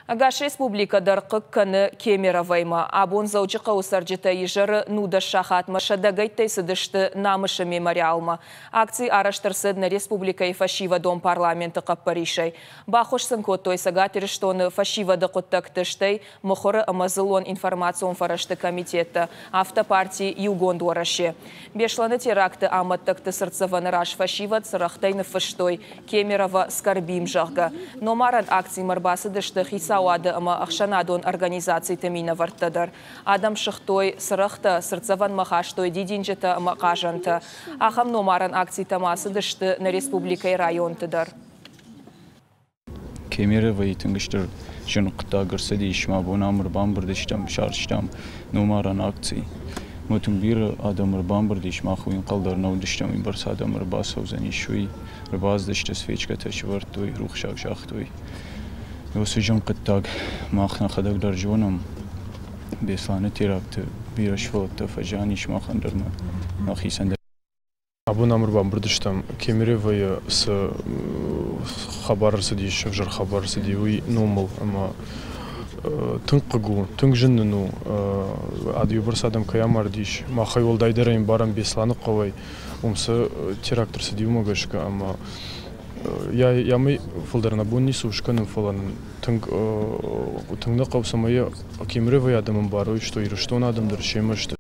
Ӕгас республикӕ дӕр хъыг кӕны Кемеровоймӕ. Абон Дзӕуджыхъӕуы цӕрджытӕ изӕры 19 сахатмӕ сӕдӕгӕйттӕй цыдысты Намысы мемориалмӕ. Акци арӕзт ӕрцыд нӕ республикӕйы фӕсивӕдон парламенты хъӕппӕрисӕй. Баххуыс сын кодтой Цӕгат Ирыстоны фӕсивӕды хъуыддӕгты, стӕй мыхуыры ӕмӕ дзыллон информацион фӕрӕзты комитеттӕ, афтӕ парти Иугонд Уӕрӕсе. Беслӕны теракты амӕттӕгты цыртдзӕвӕны раз фӕсивӕд цырӕгътӕй ныффыстой Кемерово скорбим, зӕгъгӕ. Номарӕн акцимӕ ӕрбацыдысты хицауады ӕмӕ ӕхсӕнадон организациты минӕвӕрттӕ дӕр. Адӕм сыгътой цырӕгътӕ, цыртдзӕвӕнмӕ хастой дидинджытӕ ӕмӕ хъазӕнтӕ. Ахӕм номарӕн акцитӕ ма цыдысты нӕ республикӕйы районты дӕр. Кемеровойы тынг стыр зын хъуыддаг ӕрцыдис, мӕ бон ам ӕрбамбырд стӕм, сарӕзтам номарӕн акци. Ӕмӕ тынг бирӕ адӕм ӕрбамбырд ис, мах уый ӕнхъӕл дӕр нӕ уыдыстӕм, уыйбӕрц адӕм ӕрбацӕудзӕнис, уый. Ӕрбацыдысты, свечкӕтӕ сӕвӕрдтой, рухсаг загътой. Уыцы зын хъуыддаг мах нӕхӕдӕг дӕр зонӕм. Беслӕны теракты бирӕ сывӕллӕттӕ фӕзиан ис махӕн дӕр ӕмӕ нӕхицӕн дӕр. Абон ам ӕрбамбырд стӕм, Кемеровойы цы хабар ӕрцыдис, ӕвзӕр хабар ӕрцыди, уый номыл ӕмӕ тынг хъыг у, тынг зын нын у, иубӕрц адӕм кӕй амардис. Махӕй уӕлдайдӕр ӕмбарӕм Беслӕны хъӕуӕй, уым цы теракт ӕрцыди, уымӕ гӕсгӕ ӕмӕ йӕ фылдӕр нӕ бон ницы у скӕнын, фӕлӕ нын тынг тынг нӕ хъӕуы, цӕмӕй Кемеровойы адӕм ӕмбарой, что Ирыстоны адӕм дӕр семӕ сты.